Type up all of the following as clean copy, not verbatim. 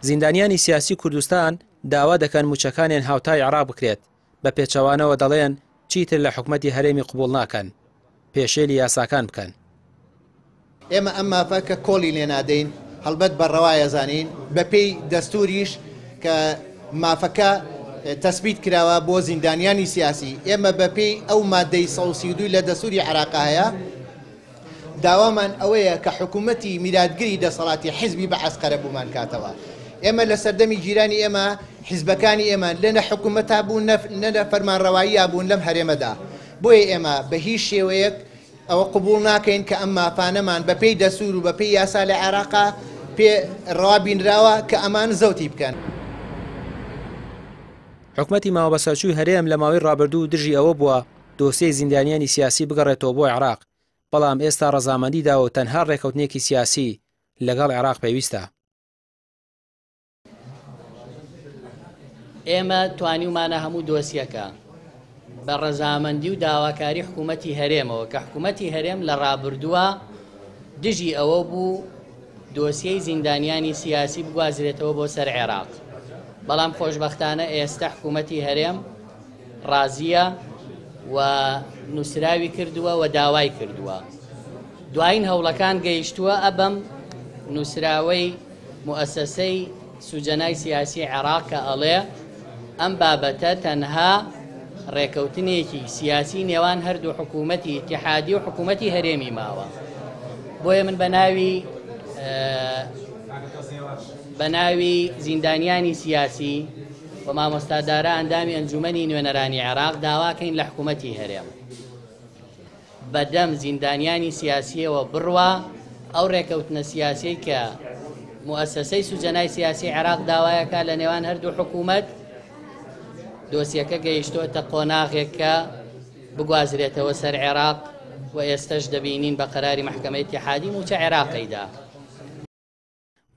زیندانیانی سیاسی کوردستان داوا دەکەن مووچەکانیان هاوتای عێراق بکرێت، بە پێچەوانەوە دەڵێن چیتر لە حکومەتی هەرێمی قبوڵ ناکەن پێشێلی یاساکان بکەن. ئێمە ئەم مافە کە کۆڵی لێ نادەین، هەڵبەت بە ڕەوای ئەزانین، بە پێی دەستووریش کە مافەکە تەسبیت کراوە بۆ زیندانیانی سیاسی، ئێمە بە پێی ئەو مادەی 132 لە دەستووری عێراقا هەیە، داوامان ئەوەیە کە حکوومەتی میراتگری دەسەڵاتی حیزبی بەعس قەرەبوومان کاتەوە. ئێمە لە سەردەمی گیرانی ئێمە حیزبەکانی ئێمە لە نە حکوومەتا بوون نە لە فەرمانڕەواییە بوون لەم هەرێمەدا. بۆیە ئێمە بە هیچ شێوەیەک ئەوە قبوڵ ناکەین کە ئەم مافانەمان بەپێی دەستوور و بەپێی یاسا لە عێراقا پێ ڕەوا بینراوە کە ئەمان زەوتی بکەن. حکومەتی ماوەبەسەرچووی هەرێم لە ماوەی ڕابردوو دژی ئەوە بووە دۆسیەی زیندانیانی سیاسی بگەڕێتەوە بۆ عێراق، بەڵام ئێستا ڕەزامەندی داوە و تەنها ڕێکەوتنێکی سیاسی لەگەڵ عێراق پێویستە. ئێمە توانیومانە هەموو دۆسیەکە بە ڕەزامەندی و داواکاری حکوومەتی هەرێمەوە کە حکوومەتی هەرێم لە ڕابردووە دژی ئەوە بوو دۆسیەی زیندانیانی سیاسی بگوازرێتەوە بۆ سەر عێراق، بەڵام خۆشبەختانە ئێستا حکوومەتی هەرێم ڕازیە و نووسراوی کردووە و داوای کردووە. دوایین هەوڵەکان گەیشتووە ئەبەم نووسراوەی موئەسەسەی سوجەنای سیاسی عێراق کە ئەڵێ ئەم بابەتە تەنها ڕێکەوتنێکی سیاسی نێوان هەردوو حکوومەتی ئیتیحادی و حکوومەتی هەرێمی ماوە. بۆیە من بە ناوی زیندانیانی سیاسی و مامۆستا دارا ئەندامی ئەنجومەنی نوێنەرانی عێراق داواکەین لە حکوومەتی هەرێم بەدەم زیندانیانی سیاسیەوە بڕوا ئەو ڕێکەوتنە سیاسیەی کە موئەسەسەی سوجەنای سیاسی عێراق داوایەکە لە نێوان هەردوو حکوومەت، دۆسیەکە گەیشتۆتە قۆناغێک کە بگوازرێتەوە سەر عێراق و ئێستەش دەبینین بە قەراری مەحکەمەی ئیتیحادی مووچە عێراقیدا.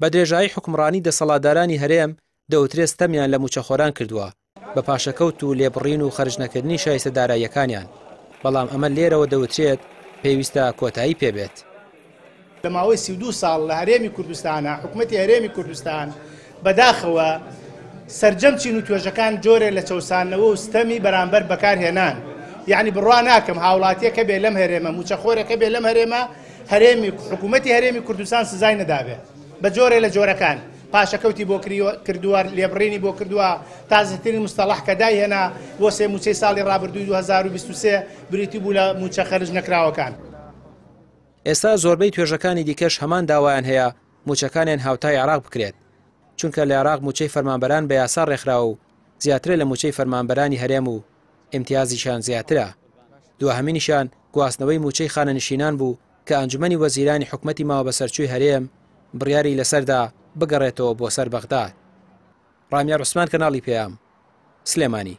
بە درێژایی حوکمڕانی دەسەڵاتدارانی هەرێم دەوترێت ستەمیان لە مووچەخۆران کردووە بە پاشەکەوت و لێبڕین و خەرجنەکردنی شایستە داراییەکانیان، بەڵام ئەمە لێرەوە دەوترێت پێویستە کۆتایی پێبێت. لە ماوەی 32 ساڵ لە هەرێمی کوردستانە حکومەتی هەرێمی کوردستان بەداخەوە سەرجەم چین و توێژەکان جۆرێ لە چەوساندنەوە و ستەمی بەرامبەر بەکارهێنان، یعنی بڕوا ناکەم هاوڵاتیەکە بێ لەم هەرێمە، موچەخۆرەکە بێ لەم هەرێمە، هەرێمی حکوومەتی هەرێمی کوردستان سزای نەدابێ بە جۆرێ لە جۆرەکان پاشەکەوتی بۆ کردووە، لێبڕینی بۆ کردووە. تازەترین مستەڵح کە دایهێنا بۆ سێ موچەی ساڵی ڕابردووی 2023 بریتی بوو لە موچە خەرج نەکراوەکان. ئێستا زۆربەی توێژەکانی دیکەش هەمان داوایان هەیە موچەکانیان هاوتای عێراق بکرێت، چونکە لە عێراق موچەی فەرمانبەران بە یاسا ڕێکخراوە و زیاترە لە موچەی فەرمانبەرانی هەرێم و ئیمتیازیشیان زیاترە. دواهەمینیشیان گواستنەوەی موچەی خانەنشینان بوو کە ئەنجومەنی وەزیرانی حکومەتی ماوەبەسەرچووی هەرێم بڕیاری لەسەردا بگەڕێتەوە بۆ سەر بەغداد. ڕامیار عوسمان، کەناڵی پەیام، سلێمانی.